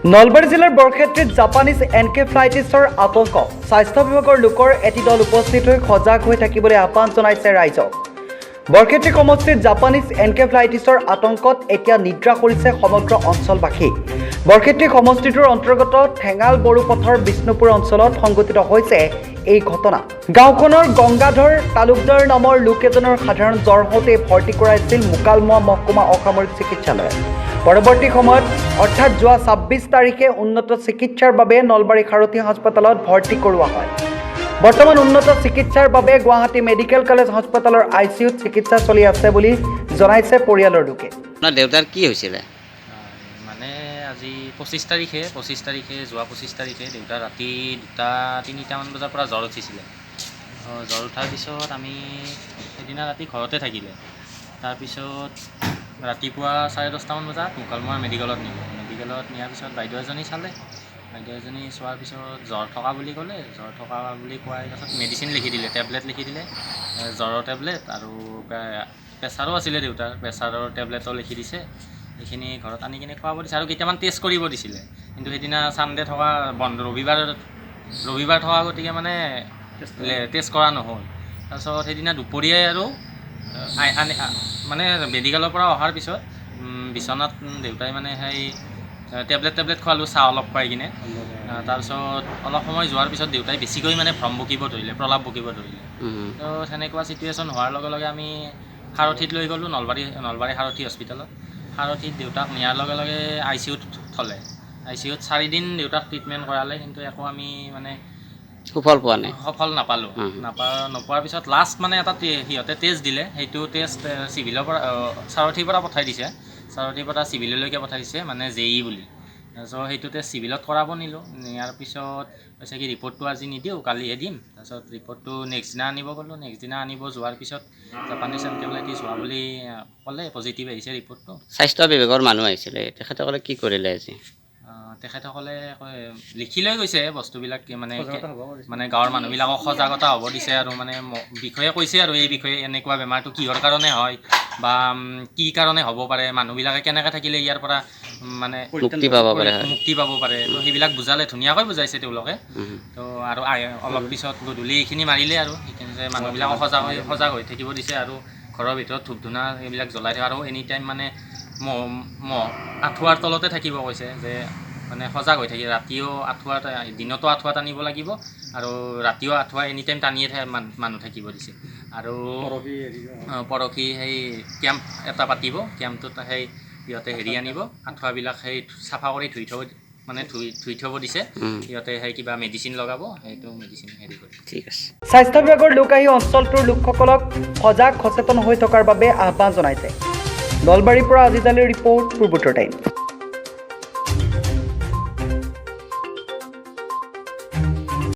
নলবাৰী জিলাৰ বৰক্ষেত্ৰীত জাপানীজ এনকেফ্লাইটিছৰ আতংক। স্বাস্থ্য বিভাগৰ লোকৰ এটি দল উপস্থিত হৈ সজাগ হৈ থাকিবলৈ আহ্বান জনাইছে ৰাইজক। বৰক্ষেত্ৰী সমষ্টিত জাপানীজ এনকেফ্লাইটিছৰ আতংকত এতিয়া নিদ্ৰা কৰিছে সমগ্ৰ অঞ্চলবাসী। বৰক্ষেত্ৰী সমষ্টিটোৰ অন্তৰ্গত ঠেঙাল বড়ো পথৰ বিষ্ণুপুৰ অঞ্চলত সংঘটিত হৈছে এই ঘটনা। গাঁওখনৰ গংগাধৰ তালুকদাৰ নামৰ লোক এজনৰ সাধাৰণ জ্বৰ হওঁতে ভৰ্তি কৰাইছিল মুকালমুৱা মহকুমা অসামৰিক চিকিৎসালয়ত। পৰৱৰ্তী সময়ত, অৰ্থাৎ যোৱা 26 তাৰিখে উন্নত চিকিৎসাৰ বাবে নলবাৰী সাৰথী হাস্পতালত ভৰ্তি কৰোৱা হয়। বৰ্তমান উন্নত চিকিৎসাৰ বাবে গুৱাহাটী মেডিকেল কলেজ হাস্পতালৰ আইচিইউত চিকিৎসা চলি আছে বুলি জনাইছে পৰিয়ালৰ লোকে। আপোনাৰ দেউতাৰ কি হৈছিলে? মানে আজি 25 তাৰিখে, যোৱা 25 তাৰিখে দেউতা ৰাতি 2টা 3টামান বজাৰ পৰা জ্বৰ উঠিছিলে। জ্বৰ উঠাৰ পিছত আমি সেইদিনা ৰাতি ঘৰতে থাকিলে। তাৰপিছত ৰাতিপুৱা 10:30টামান বজাত মুকালমুৱা মেডিকেলত নিলোঁ। মেডিকেলত নিয়াৰ পিছত বাইদেউ এজনী চালে। বাইদেউ এজনী চোৱাৰ পিছত জ্বৰ থকা বুলি ক'লে। জ্বৰ থকা বুলি কোৱাৰ পাছত মেডিচিন লিখি দিলে, টেবলেট লিখি দিলে, জ্বৰৰ টেবলেট আৰু প্ৰেছাৰো আছিলে দেউতাৰ, প্ৰেছাৰৰ টেবলেটো লিখি দিছে। সেইখিনি ঘৰত আনি কিনে খুৱাব দিছে আৰু কেইটামান টেষ্ট কৰিব দিছিলে। কিন্তু সেইদিনা ছানডে থকা, বন্ধ, ৰবিবাৰ ৰবিবাৰ থকা, গতিকে মানে টেষ্ট কৰা নহ'ল। তাৰপিছত সেইদিনা দুপৰীয়াই আৰু মানে মেডিকেলৰ পৰা অহাৰ পিছত বিচনাত দেউতাই মানে সেই টেবলেট টেবলেট খোৱালোঁ, চাহ অলপ খুৱাই কিনে। তাৰপিছত অলপ সময় যোৱাৰ পিছত দেউতাই বেছিকৈ মানে ভ্ৰম বকিব ধৰিলে, প্ৰলাপ বকিব ধৰিলে। তো সেনেকুৱা চিটুৱেশ্যন হোৱাৰ লগে লগে আমি সাৰথীত লৈ গ'লোঁ, নলবাৰী নলবাৰী সাৰথী হস্পিটেলত। সাৰথীত দেউতাক নিয়াৰ লগে লগে আইচিইউত থ'লে। আইচিইউত 4 দিন দেউতাক ট্ৰিটমেণ্ট কৰালে, কিন্তু একো আমি মানে সুফল পোৱা নাই। সফল নাপালোঁ। নোপোৱাৰ পিছত লাষ্ট মানে এটা সিহঁতে টেষ্ট দিলে। সেইটো টেষ্ট চিভিলৰ পৰা, সাৰথীৰ পৰা পঠাই দিছে, সাৰথীৰ পৰা চিভিললৈকে পঠাই দিছে, মানে জেই বুলি। চ' সেইটো টেষ্ট চিভিলত কৰাব নিলোঁ। নিয়াৰ পিছত কৈছে কি ৰিপৰ্টটো আজি নিদিওঁ, কালিহে দিম। তাৰপিছত ৰিপৰ্টটো নেক্সট দিনা আনিব গ'লোঁ। নেক্সট দিনা আনিব যোৱাৰ পিছত জাপানীজ এনকেফেলাইটিছ হোৱা বুলি ক'লে, পজিটিভ আহিছে ৰিপৰ্টটো। স্বাস্থ্য বিভাগৰ মানুহ আহিছিলে, তেখেতসকলে কি কৰিলে আজি? তেখেতসকলে লিখি লৈ গৈছে বস্তুবিলাক, মানে মানে গাঁৱৰ মানুহবিলাকক সজাগতা হ'ব দিছে আৰু মানে বিষয়ে কৈছে আৰু এই বিষয়ে, এনেকুৱা বেমাৰটো কিহৰ কাৰণে হয় বা কি কাৰণে হ'ব পাৰে, মানুহবিলাকে কেনেকৈ থাকিলে ইয়াৰ পৰা মানে মুক্তি পাব পাৰে, হয়। মুক্তি পাব পাৰে। তো সেইবিলাক বুজালে, ধুনীয়াকৈ বুজাইছে তেওঁলোকে। তো আৰু অলপ পিছত গধূলি এইখিনি মাৰিলে আৰু সেইখিনি যে মানুহবিলাকক সজাগ হৈ থাকিব দিছে আৰু ঘৰৰ ভিতৰত ধূপ ধূনা এইবিলাক জ্বলাই থাকে আৰু এনি টাইম মানে মহ মহ আঁঠুৱাৰ তলতে থাকিব কৈছে যে মানে সজাগ হৈ থাকি ৰাতিও আঁঠুৱা, দিনতো আঁঠুৱা টানিব লাগিব আৰু ৰাতিও আঁঠুৱা এনি টাইম টানিয়ে থাকে মানুহ থাকিব দিছে। আৰু পৰহি সেই কেম্প এটা পাতিব। কেম্পটোত সেই সিহঁতে হেৰি আনিব, আঁঠুৱাবিলাক সেই চাফা কৰি ধুই থ'ব, মানে ধুই ধুই থ'ব দিছে। সিহঁতে সেই কিবা মেডিচিন লগাব, সেইটো মেডিচিন হেৰি কৰি ঠিক আছে। স্বাস্থ্য বিভাগৰ লোক আহি অঞ্চলটোৰ লোকসকলক সজাগ সচেতন হৈ থকাৰ বাবে আহ্বান জনাইছে। নলবাৰীৰ পৰা আজিজ আলীৰ ৰিপৰ্ট, পূৰ্বোত্তৰ টাইমছ।